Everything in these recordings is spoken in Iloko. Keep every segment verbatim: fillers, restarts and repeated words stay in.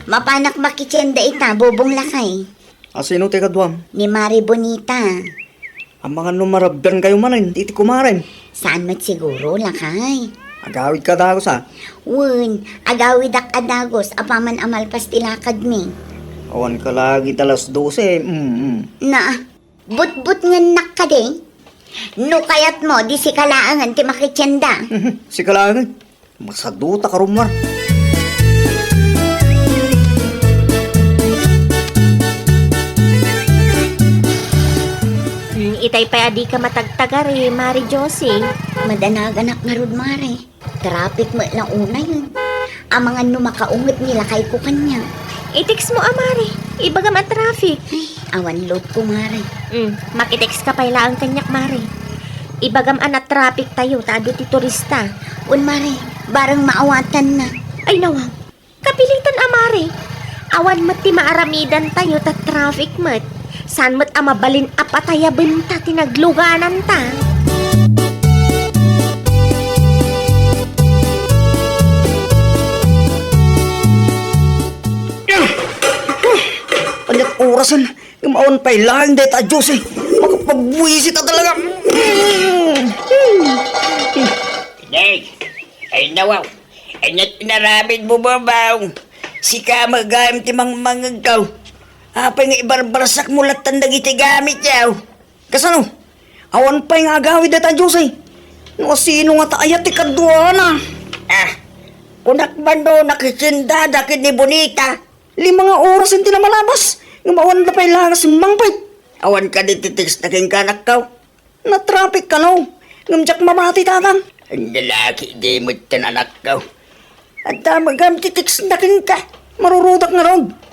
Mapanak makitienda ita, Bubong, lakay. A, sino ti kaduam? Ni Mari Bonita. Amangan no marabiankayo manen iti kumarem. Saan met siguro, lakay? Agawidka a dagus, a? Wen, agawidak a dagus apaman a malpas ti lakadmi. Awan ka la iti alas dose, mm, mm. Na, butbutngennak kadi? No kayatmo, di sika laengen ti makitienda. Sika laengen? Masadutak a rummuar. Hmm, itay pay a dika matagtagari, Mari Josie. Madanaganak ngarud, Mari. Traffic met la unayen. Amangan no makaunget ni lakayko kaniak. I-text mo a, Mari. Ibagam a traffic. Ay, awan load ko, Mari. Hmm, makitext ka pay laeng kaniak, Mari. Ibagam a na-traffic tayo ta adu ti turista. Wen, Mari, bareng maawatanna. Ay, nawaw. Kapilitan a, Mari. Awan met ti maaramidan tayo ta traffic met. Saan met a mabalin a patayabenta ti naglugananta. Aniat orasen? Ngem awan pay laeng dayta a Dios, eh. Makapagbuisit a talaga. Nay, ay nawaw. Aniat inaramidmo, Bubong? Sika met gayam ti mangmangegko. Apay nga ibarbarsakmo lattan dagiti gamityo? Kasano? Awan pay nga agawid dayta a Dios, eh. No asino ngata aya ti kaduana? Ah, kunak man no nakitiendada ken ni Bonita. Lima nga oras ti namalabas, ngem awan da pay la nga simmangpet. Awan kadi ti text na kenka, anakko? Na-traffic kano, ngem diak mabati, Tatang. Ania la ketdin metten, anakko? Adda met gayam ti text na kenka. Marurudak ngarud.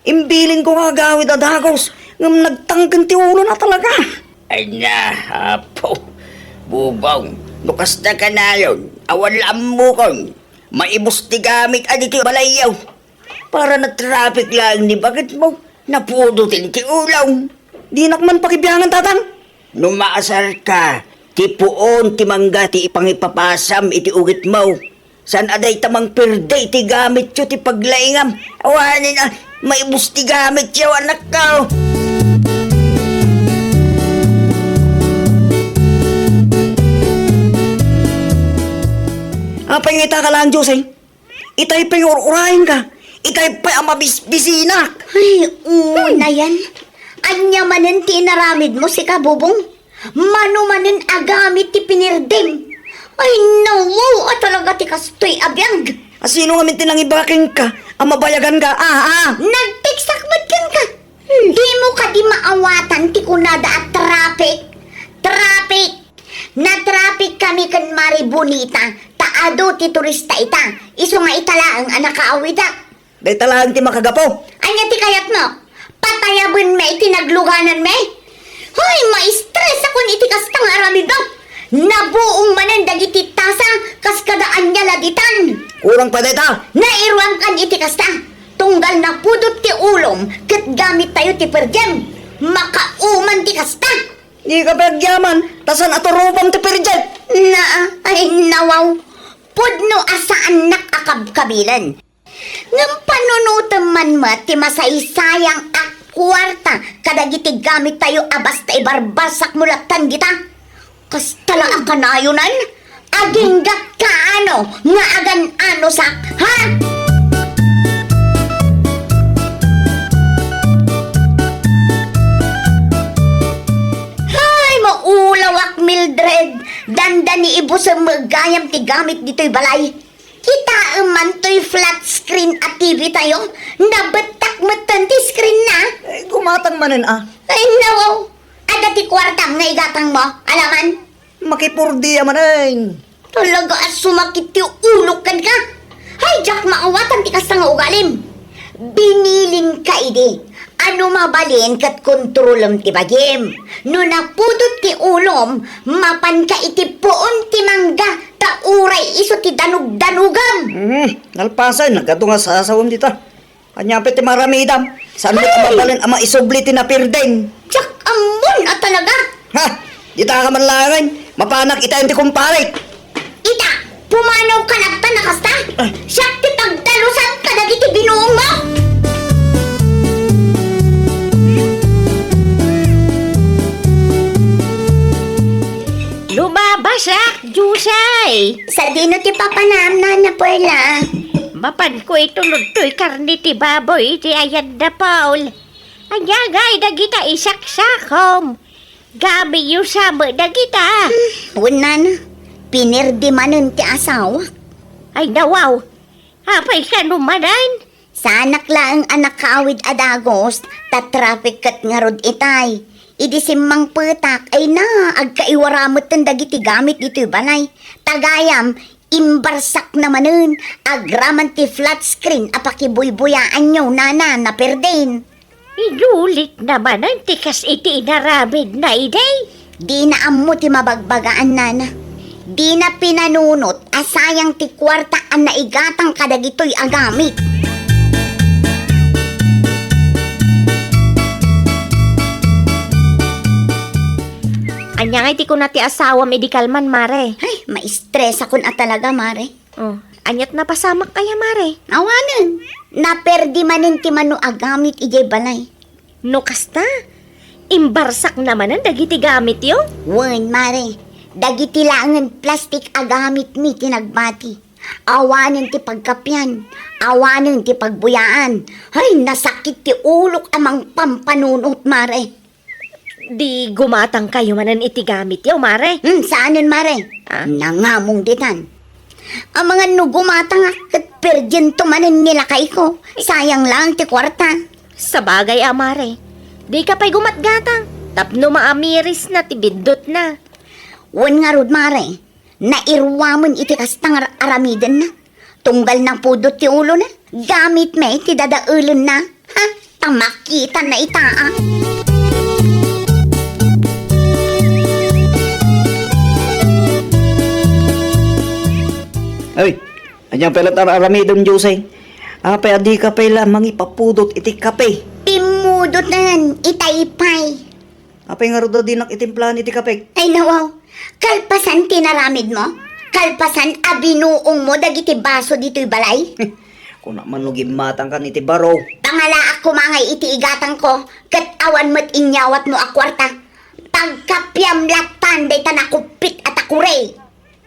Imbilinko nga agawid a dagus, ngem nagtangken ti ulona talaga. Ania, Apo. Bubong, no kasta kanayon, awan la ammokon. Maibus ti gamit a ditoy balayyo. Para na-traffic laeng ni baketmo, napudoten ti ulom. Dinak man pakibiangan, Tatang. No maasarka, ti puon ti mangga ti ipangipapasam iti ugitmo. Saan a dayta mangperde iti gamityo ti paglaingam. Awanen a, maibus ti gamityo, anakko. Apay nga ita ka laeng, Jose? Itay pay nga ur-urayenka. Itay pay a mabisbisinak. Ay, unayen. Ania manen ti inaramidmo, sika, Bubong? Mano manen a gamit ti pinirdem? Ay, nawaw a talaga ti kastoy a biag. A, sino ngamin ti nangibaga kenka a mabayaganka? Ah, ah. Nagteksak met kenka. Hmm. Dimo kadi maawatan ti kunada a traffic? Traffic! Na-traffic kami ken Mari Bonita, ta adu ti turista ita, isu nga ita laeng a nakaawidak. Dayta laeng ti makagapu. Ania ti kayatmo? Patayabenmi iti naglugananmi? Hoy, ma-stress akon iti kasta nga aramidmo. Nabuong manen dagiti tasa kas kada ania la ditan. Kurang pa dayta. Nairuamkan iti kasta. Tunggal napudot ti ulom ket gamit tayo ti per diem. Makauman ti kasta. Dika pay agyaman, ta saan a turupam ti per diem. Naa, ay nawaw. Pudno a saannak a kabkabilen. Ngem panunotem man met ti masaysayang a kuarta kadagiti gamit tayo a basta ibarbarsakmo lattan dita. Kasta la a kanayonan? Aginggatka ano nga agan-anosak, ha? Hay, maulawak, Mildred. Dandani ibusem met gayam ti gamit ditoy balay. Kitaem man toy flat screen a T V tayo. Nabettak metten ti screen na. Eh, gumatang manen, ah. Ay, nawaw. Adda ti kuartam nga igatangmo, alaman? Makipurdia manen. Talaga a sumakit ti ulok kenka. Hay, diak maawatan ti kasta nga ugalim. Binilinka idi. Ano mabalin ket kontrolem ti bagim. No napudot ti ulom, mapanka iti puon ti mangga, ta uray isu ti danugdanugam. Hmm, nalpasen, nagadu nga sasawem dita. Ania pay ti maramidam? Saan met a mabalin a maisubli ti napirdem? Diak ammon a talaga. Ha? Dita ka man laengen, mapanak itaen ti kumpare. Ita, pumanaw ka latta na kasta? Ah. Siak ti pagdalusan kadagiti binuongmo. Ay, sadino ti papanam, Nana Perla? Mapanko itulod toy karne ti baboy iti ayanda, Paul. Ania ngay dagita isaksakom? Gamityo sa met dagita. Wen, Nana, pinerdi manen ti asawak. Ay, nawaw. Apay kano manen? Saanak laeng a nakaawid a dagus, ta traffic ket ngarud itay. Idi simmangpetak, ay na, agkaiwara metten dagiti gamit ditoy balay. Ta gayam, imbarsakna manen, agraman ti flat screen a pakibuybuyaanyo, Nana, naperdin. Inulit na manen ti kas iti inaramidna idi. Dina ammo ti mabagbagaan, Nana. Dina pinanunot a sayang ti kuarta a naigatang kadagitoy a gamit. Ania ngay ti kuna ti asawam idi kalman, Mare? Ay, maistresakon a talaga, Mare. Oh, aniat napasamak aya, Mare? Awanen. Naperdi manen ti mano a gamit idiay balay. No kasta, imbarsakna manen dagiti gamityo? Wen, Mare. Dagiti laengen plastik a gamitmi ti nagbati. Awanen ti pagkapian, awanen ti pagbuyaan. Ay, nasakit ti ulok a mangpampanunot, Mare. Di gumatangkayo manen iti gamityo, Mare? Hmm, saanen, Mare. Ah? Nangamong ditan. Amangan no gumatangak ket perdiento manen ni lakayko. Sayang lang ti kuarta. Sabagay a, Mare. Dika pay gumatgatang tapno maamirisna ti bindutna. Wen ngarud, Mare. Nairuamen iti kasta nga ar-, aramidenna. Tunggal napudot ti ulona, gamitmi ti dadaelenna. Ha? Ta makitanna ita, a. Ay, ania pay la ti ar-aramidem, Jose? Apay a dika pay la mangipapudot iti kape? Pimmudoten, itay pay. Apay ngarud a dinak itimplaen iti kapek? Ay, nawaw. Kalpasan ti naramidmo? Kalpasan a binuongmo dagiti baso ditoy balay? Kuna man no gimmatangkan iti baro. Pangalaak koma ngay iti igatangko, ket awan met inyawatmo a kuarta. Pagkapiam lattan dayta nakuppit a takuri.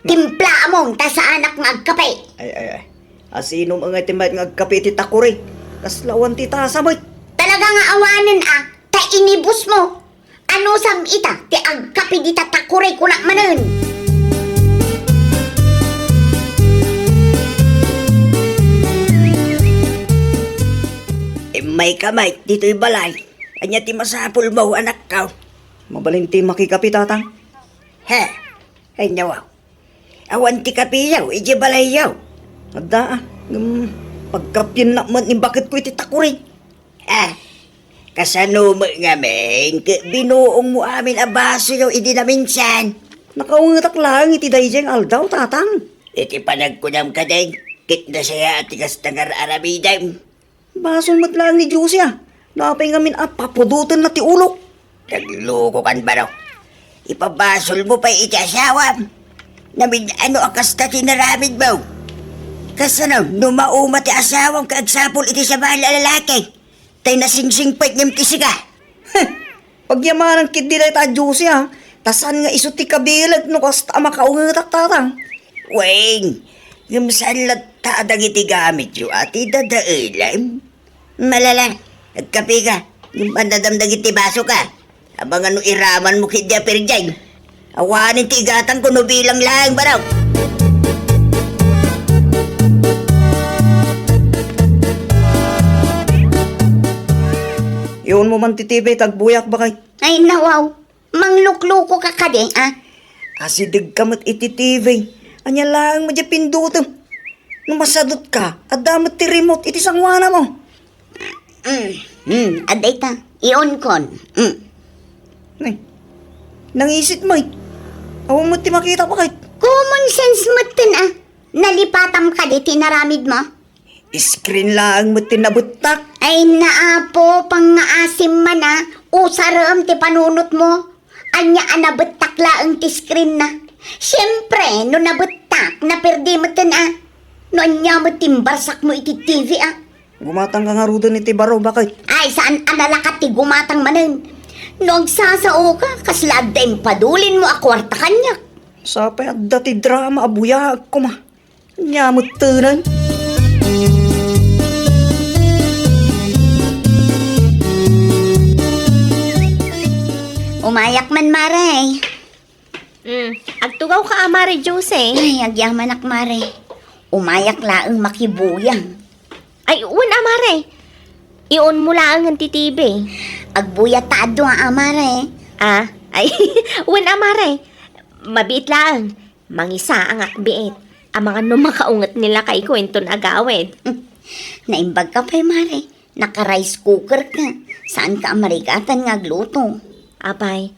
Timpla amon ta saanak nga agkape. Ay, ay, ay. Asino met ngay ti mayat nga agkape iti takuri? Kasla awan ti tasa met. Talaga nga awanen a, ta inibusmo. Anusam ita ti agkape dita takuri kunak manen? Immayka met ditoy balay. Ania ti masapulmo, anakko? Mabalin ti makikape, tatang. He, ay, nawaw. Awan ti kapeyo idiay balayyo. Adda, a. Ngem pagkapiennak met ni baketko iti takuri. A, kasano met ngamin ket binuongmo amin a basoyo idi naminsan? Nakaungetak laeng iti daydiay nga aldaw, tatang. Iti panagkunam kadi, ket nasayaat ti kasta nga ar-aramidem. Basol met laeng ni Jose, a. Napay ngamin a papudotenna ti ulok. Naglukokan, baro. Ipabasolmo pay iti asawam. Namin-ano a kasta ti naramidmo? Kasano no mauma ti asawam ket agsapul iti sabali a lalaki? Tay nasingsingpet ngem ti sika. Heh! Pagyamanan ketdi dayta a Jose, a. Ta saan nga isu ti kabileg no kasta a makaungetak, tatang. Wen, ngem saan latta a dagiti gamityo a ti dadaelem? Malala, agkapeka. Ngem annadam dagiti basoka. Amangan no iramanmo ketdi a perdiay. Awanen ti igatangko no bilang laeng, baro. Iunmo man ti T V, ta agbuyak, baket. Ay, nawaw. Mangluklukoka kadi, a? Asidegka met iti T V. Ania laeng met diay pindutem? No masadutka, adda met ti remote iti sangoanamo. Mm, mm, adda ita. Iunkon. Mm. Ay, nangisit met. Awan met ti makita, baket. Common sense metten, a. Nalipatam kadi ti inaramidmo? Screen laeng met ti nabettak. Ay, naapo, pangngaasim man, a. Usarem ti panunotmo. Ania a nabettak laeng ti screen na? Siempre, no nabettak, naperdi metten, a. No ania met ti imbarsakmo iti T V, a? Gumatangka ngaruden iti baro, baket. Ay, saan a nalakat ti gumatang manen. No agsasaoka, kasla adda impadulinmo a kuarta kaniak. Sapay adda ti drama a buyaag koma. Ania metten? Umayak man, Mare. Mm, agtugawka a, Mare Jose. Ay, agyamanak, Mare. Umayak laeng makibuyang. Ay, wen a, Mare. Iunmo laengen ti T V. Agbuyat ta adu a, Mare. Ah, ay, wen a, Mare. Mabiit laeng. Mangisaangak biit. Amangan no makaunget ni lakayko inton agawid. Naimbagka pay, Mare. Naka-rice cooker ka. Saanka a marigatan nga agluto. Apay,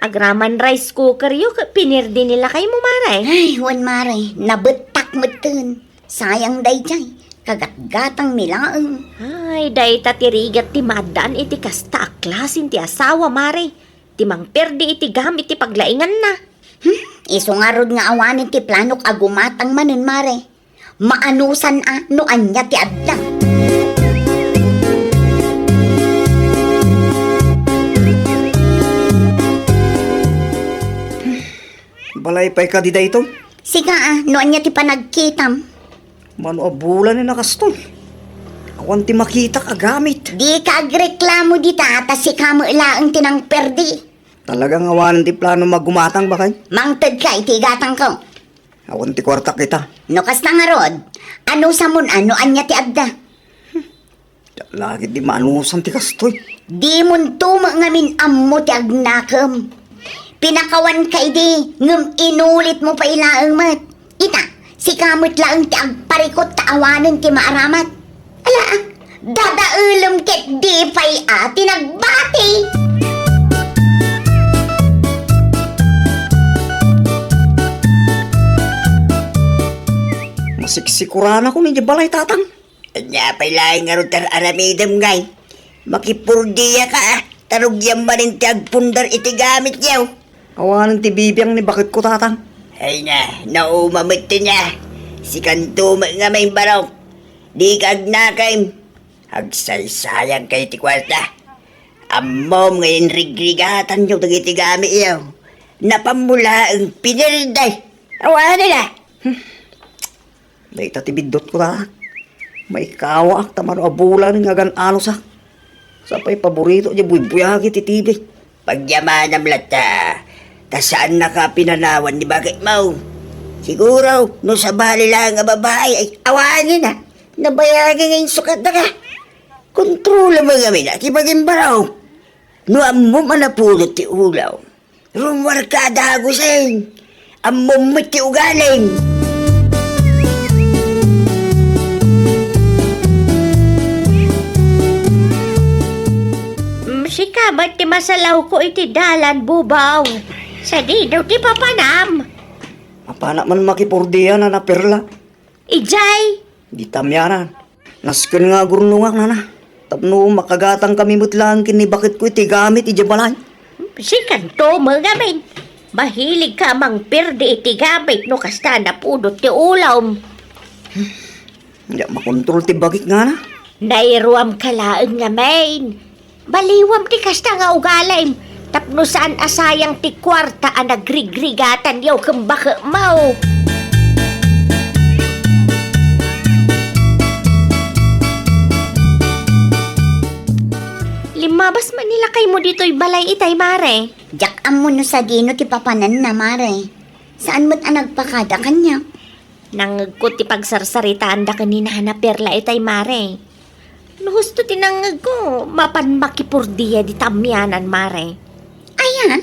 agraman rice cooker yo, ket pinirdi ni lakaymo, Mare. Ay, wen, Mare. Nabettak metten. Sayang daydiay. Kagatgatangmi laeng. Ay, dayta ti rigat ti maaddaan iti kasta a klasen ti asawa, Mare. Ti mangpirdi iti gamit ti paglainganna. Hmm? Isu ngarud nga awanen ti planok a gumatang manen, Mare. Maanusan a no ania ti adda. Balay pay kadi daytoy? Sika a, no ania ti panagkitam? Mano a bulan ni nakastoy? Awan ti makitak a gamit. Dika agreklamo dita, ta sika met laeng ti nangperdi. Talagang awanen ti plano nga gumatang, baket? Mangtedka iti igatangko. Awan ti kuartak ita. No kasta ngarud, anusamon a no ania ti adda. Lagi ti maanusan ti kastoy. Dimonto met ngamin ammo ti agnakem. Pinakawanka idi, ngem inulitmo pay laeng met. Ita, sika met laeng ti agparikut ta awanen ti maaramat. Ala, dadaelem ket di pay a ti nagbati. Masiksikuranakon idiay balay, Tatang. Ania pay laeng ngarud ti ar-aramidem, ngay? Makipurdiaka, ah. Ta rugiam manen ti agpundar iti gamityo. Awanen ti bibiang ni baketko, Tatang. Ay na, nauma met ti nia. Sikanto met ngamin, barok. Dika agnakem. Agsaysayangka iti kuarta. Ammom nga inrigrigatanyo dagiti gamityo. Napanmo laeng pinirdi. Awanen a. Dayta ti biddutko, ta. Maikawaak ta mano a bulan nga agan-anosak. Sapay paborito diay buybuyagi ti T V. Pagyamanam latta, ta saannaka a pinanawan ni baketmo. Siguro, no sabali laeng a babai, ay awanen a. Nabayagi nga insukatdaka. Kontrolam ngamin a ti bagimbaraw. No ammom a napudot ti ulaw, rummuarka a dagusen. Ammom met ti ugalim. Mm, sika met ti masalawko iti dalan, Bubaw. Sadi daw ti papanam. Mapanak man makipurdian a, Perla. Idiay? Di tamianan. Nasken nga agurnongak, nana. Tapno makagatangkami met laeng ken ni baketko iti gamit idiay balay. Sikanto met ngamin. Mahiligka a mangperdi iti gamit no kasta a napudot ti ulawm. Diak makontrol ti bagik, nana. Nairuamka laeng ngamin. Baliwam ti kasta nga ugalim, tapno saan a sayang ti kuarta a nagrigrigatanyo ken baketmo. Limmabas man ni lakaymo ditoy balay itay, Mare. Diak ammo no sadino ti papananna, Mare. Saan met a nagpakada kaniak? Nangngegko ti pagsarsaritaanda ken ni Nana Perla itay, Mare. No husto ti nangngegko, mapan makipurdia di tamianan, Mare. Ayan?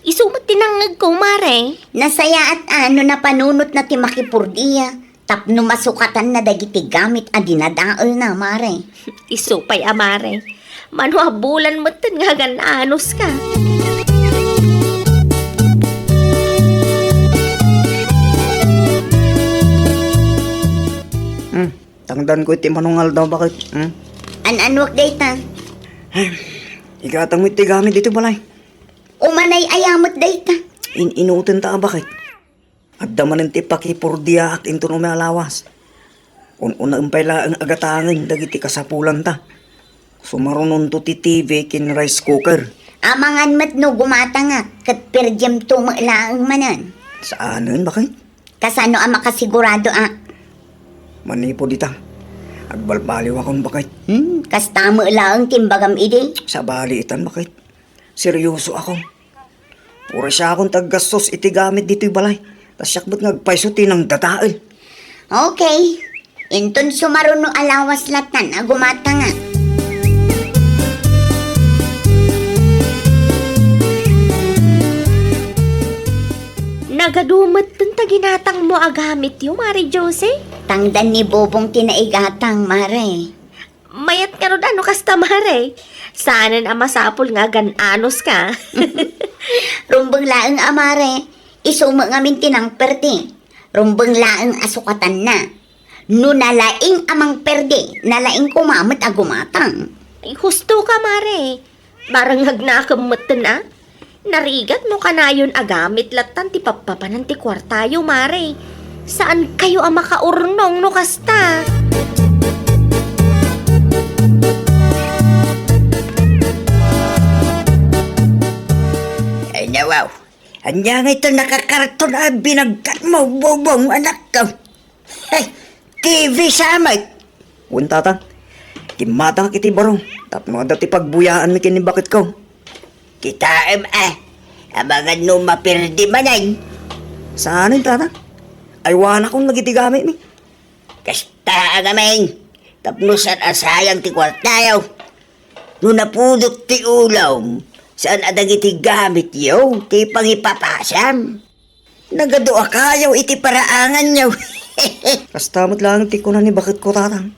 Isu met ti nangngegko, Mare. Nasayaat a no napanunotna ti makipurdia tapno masukatanna dagiti gamit a dinadaelna, Mare. Isu pay a, Mare. Mano a bulan metten nga agan-anuska. Hmm, tangdanko iti mano nga aldaw, baket. Hmm? An-anuak dayta? Ay, igatangmo iti gamit ditoy balay. Umanay aya met dayta? In-inutenta a, baket. Adda manen ti pakipurdiaak inton umay a lawas. Un-unaem pay laeng a gatangen dagiti kasapulanta. Sumarunonto ti T V ken rice cooker. Amangan met no gumatangak, ket perdiemto met laeng manen. Saanen, baket? Kasano a makasigurado a? Manipud ita, agbalbaliwakon, baket. Hmm, kasta met laeng ti imbagam idi? Sabali itan, baket. Seryosoakon. Uray siakon ti aggastos iti gamit ditoy balay. Ta siak met nga agpayso ti nangdadael. Okay. Inton sumaruno a lawas latan a gumatanga. Nagadu metten ta ginatangmo a gamityo, Mare Josie? Tangdan ni Bobong ti naigatang, Mare. Mayat ngarud a no kasta, Mare. Saanen a masapul nga agan-anos ka. Rumbeng laeng a, Mare. Isu met ngamin ti nangperdi. Rumbeng laeng a sukatanna. No nalaing a mangperdi, nalaing koma met a gumatang. Ay, husto ka, Mare. Barang agnakem metten a. Narigat no kanayon a gamit lattan ti pappapanan ti kuartayo, Mare. Saankayo a makaurnong no kasta. Ay, nawaw. Ania ngay ta nakakarton a binagkat mo, Bobong, anakko? Ay, T V sa met. Wen, Tatang. Kimmatangak iti barong tapno adda ti pagbuyaanmi ken ni baketko. Kitaem a, amangan no maperdi manen. Saanen, Tatang? Aywanakon dagiti gamitmi. Kasta a ngamin, tapno saan a sayang ti kuartayo. No napudot ti ulom, saan a dagiti gamityo ti pangipapasam. Nagadu a kayo iti paraanganyo. Kasta met laeng ti kuna ni baketko, Tatang.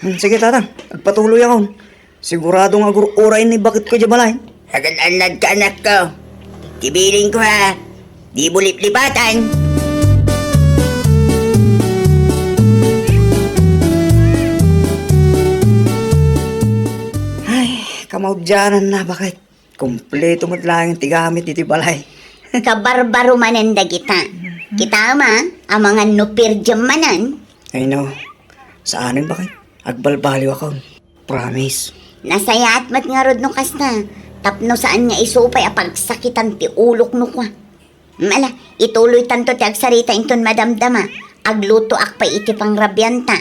Hmm, sige, Tatang, agpatuloyakon. Sigurado nga agur-uray ni baketko idiay balay. Agan-annadka, anakko. Ti bilinko, ha? Dimo liplipatan. Ay, kamaudiananna, baket. Kompleto met laeng ti gamit iti balay. Kabarbaro manen dagita. Kitaem a, amangan no per diem manen. Ay no, saanen, baket. Agbalbaliwakon. Promise. Nasayaat met ngarud no kasta, tapno saan nga isu pay a pagsakitan ti ulok no kua. Ala, ituloytanto ti agsarita inton madamdama. Aglutoak pay iti pangrabianta.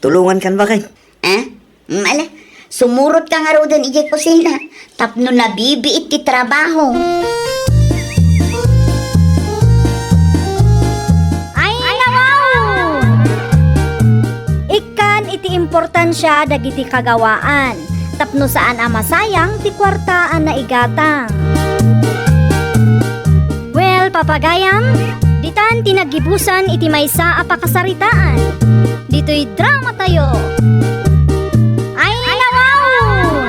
Tulongankan, baket. Ah? Ala, sumurotka ngaruden idiay kusina tapno nabibiit ti trabaho. Ay, nawaw! Ikkan iti importansia dagiti kagawaan tapno saan a masayang ti kuarta a naigatang. Well, papagayam, ditan ti naggibusan iti maysa a pakasaritaan. Ditoy dramatayo. Ay, nawaw!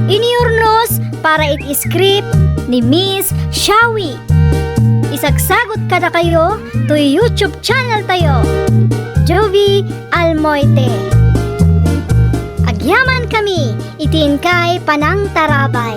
Iniurnos para iti script ni Miss Shawi. Isagsagot kadakayo toy YouTube channel tayo, Jovi Almoite. Agyaman kami iti inkay panangtarabay.